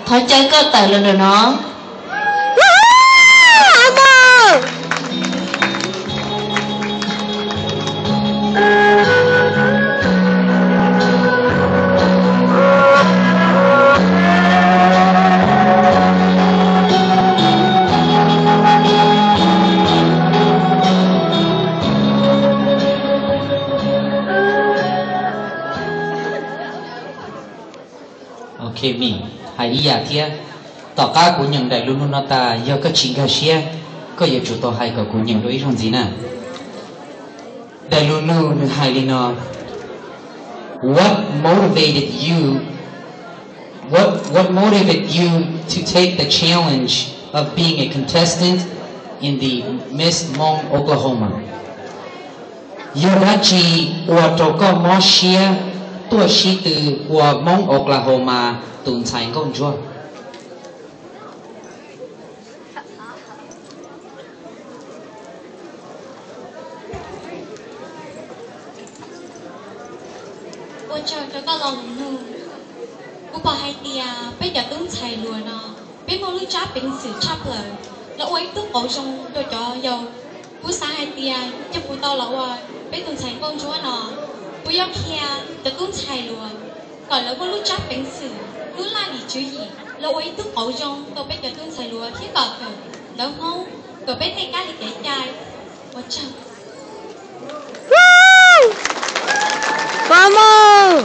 Thov caw koj tawm los ntawm no. Ok, Mim, hais ib yam thiab. Tom qab kuv nyeem daim lus nug no tas, yog koj tsis nkag siab, koj yuav tsum tau hais kom kuv nyeem dua ib zaug ntxiv na. Daim lus nug nws hais li no: What motivated you? What what motivated you to take the challenge of being a contestant in the Miss Hmong Oklahoma? Yog dab tsi ua rau koj mob siab tuaj sib tw ua Hmoob Oklahoma tus ntxhais nkauj ntsuab? Ua tsaug rau koj los mus nug. Kuv pom hais tias peb cov tub ntxhais hluas no, peb muaj lub tsab peev xwm tshaj plaws los ua ib tug qauv zoo rau cov yau. Kuv xav hais tias yog kuv tau los ua peb tus ntxhais nkauj ntsuab no, kuv yuav qhia cov tub ntxhais hluas kom lawv muaj lub tsab peev xwm, lub laj lim tswv yim los ua ib tug qauv zoo rau peb cov tub ntxhais hluas thiab kom kawm ntawv Hmoob, kom peb tej kab li kev cai. Ua tsaug. Vamos!